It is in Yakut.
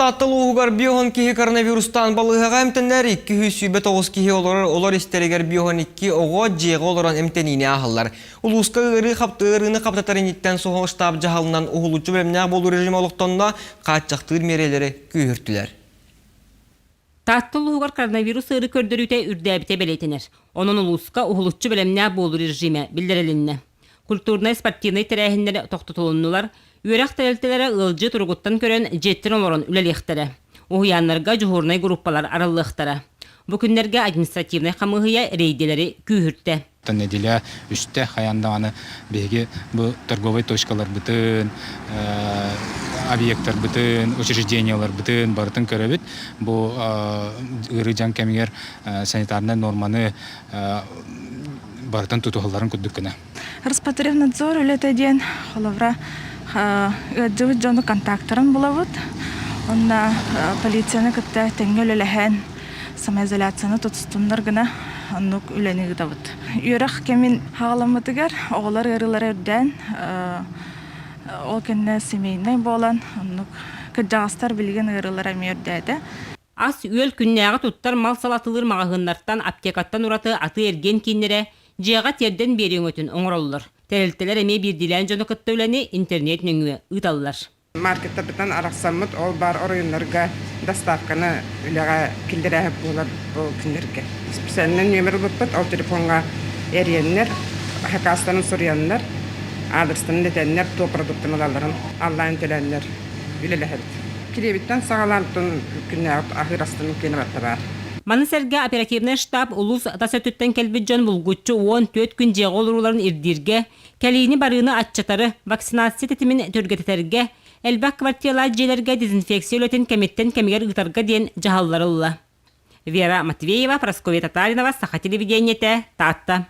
Таатта улууһугар биоһон киһи коронавирустаан балыыһаҕа эмтэнэр, 229 киһи олорор олор истэригэр биоһон икки оҕо дьиэҕэ олорон эмтэниини ааһаллар. Улууска ыарыы ыарыыны хаптатар инниттэн суһал штаб дьаһалынан уһулуччу бэлэмнээх буолуу режимэ олохтонно, хааччахтыыр миэрэлэри күүһүртүлэр. Таатта улууһугар коронавирус ыарыы көрдөрүүтэ үрдээбитэ бэлиэтэнэр. Онон улууска уһулуччу бэлэмнээх буолуу режимэ биллэрилиннэ. Культурнай, спортивнай тэрээһиннэр тохтотулуннулар, үөрэх тэрилтэлэрэ ыалдьыы туругуттан көрөн дьиэттэн олорон үлэлиэхтэрэ. Уһуйааннарга дьуһуурунай группалар арыллыахтара. Бу күннэргэ административнай хамыыһыйа рейдэлэри күүһүртэ. Нэдиэлэ үстэ хайаан даҕаны биһиги бу торговай точкаларбытын, объектарбытын, учреждениеларбытын барытын көрөбүт. Бу ыарыы дьаҥ кэмигэр санитарнай нуорманы барытын тутуһалларын курдук гына. Роспотребнадзор үлэтэ диэн холобура ыалдьыбыт дьону контактарын булабыт. Онно полицияны кытта тэҥҥэ үлэлэһэн самоизоляцияны тутустуннар гына оннук үлэни ыытабыт. Үөрэх кэмин хаҕаламмытыгар оҕолор ыарыылара үрдээн, ол кэннэ семейнай буолан, оннук кырдьаҕастар билигин ыарыылара эмиэ үрдээтэ. Ас-үөл күннээҕи туттар мал-сал атылыыр маҕаһыыннартан, аптекаттан ураты атыы-эргиэн кииннэрэ дьиэҕэ тиэрдэн биэрии өҥөтүн оҥороллор. Тэрилтэлэр эмиэ биирдиилээн дьону кытта үлэни интернет нөҥүө ыыталлар. Маркеттарбытынан арахсаммыт, ол баар оройуоннарга доставканы үлэҕэ киллэрээһи буолар бу күннэргэ. Специальнай нүөмэр ылбыппыт, ол телефоҥҥа эрийэннэр, хакаастарын суруйаннар, аадырыстарын этэннэр, туох продуктаны ылалларын онлайн төлөөннөр үлэлэһэбит. Килиэбиттэн саҕалаан күннээҕи аһыыр астарын киэнэ барыта баар. Маны сэргэ оперативнай штаб улуус тас өттүттэн кэлбит дьон булгуччу 14 күн дьиэҕэ олорууларын ирдииргэ, Кэлиини-барыыны аччатары, вакцинация тэтимин түргэтэтэргэ, элбэх квартиралаах дьиэлэргэ дезинфекция үлэтин кэмиттэн кэмигэр ыытарга диэн дьаһаллар ылла. Вера Матвеева, Прасковья Татаринова, Саха телевидениетэ, Таатта.